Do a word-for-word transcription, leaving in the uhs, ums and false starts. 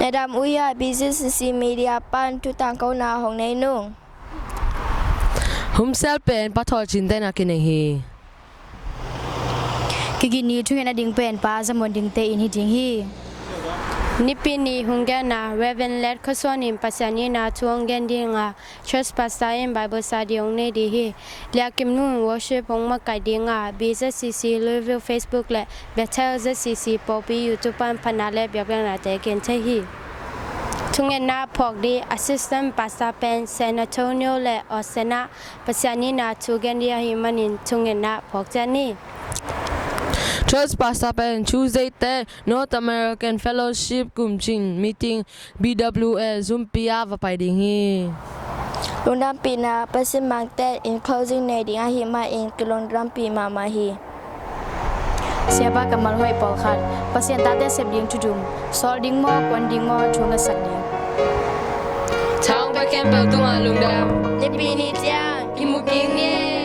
Madam Uya, B Z C C Media pan thu tangkona hong nei nung. Hun sial pen Pa Thawl Cin te in a kinei hi. Kigin ni thungen a ding pen Pa Za Muan Ding te in hi ding hi. Nipi ni hong genna Reverend Let Khaw Suan in Pasian itna thu hong gen ding a, Church Pastor in Bible study hong nei ding hi. Lia Kim Nung in worship hong makaih ding a, B Z C C Louisville Facebook le Bethel Z C C Pawlpi YouTube pan phatna le biakpiaknate gen thei hi. Thungetna phawk ding Assistant Pastor pen San Antonio le Austin ah Pasian itna thu gen ding ahih manin thungetna phawk ciat ni. Church Pastor pen Tuesday te North American Fellowship kumcing meeting B W L Zoom pi ah va pai ding hi. Lungdampihna, Pasian mangte in closing nei ding ahih manin kilungdampih mahmah hi. Siapa kammal hoih pawlkhat, Pasian tate sep ding thudum, sawl ding maw, kuan ding maw, thu ngetsak ding. Thang pai khempeuh tungah lungdam. Nipi ni ciang kimu kik ni.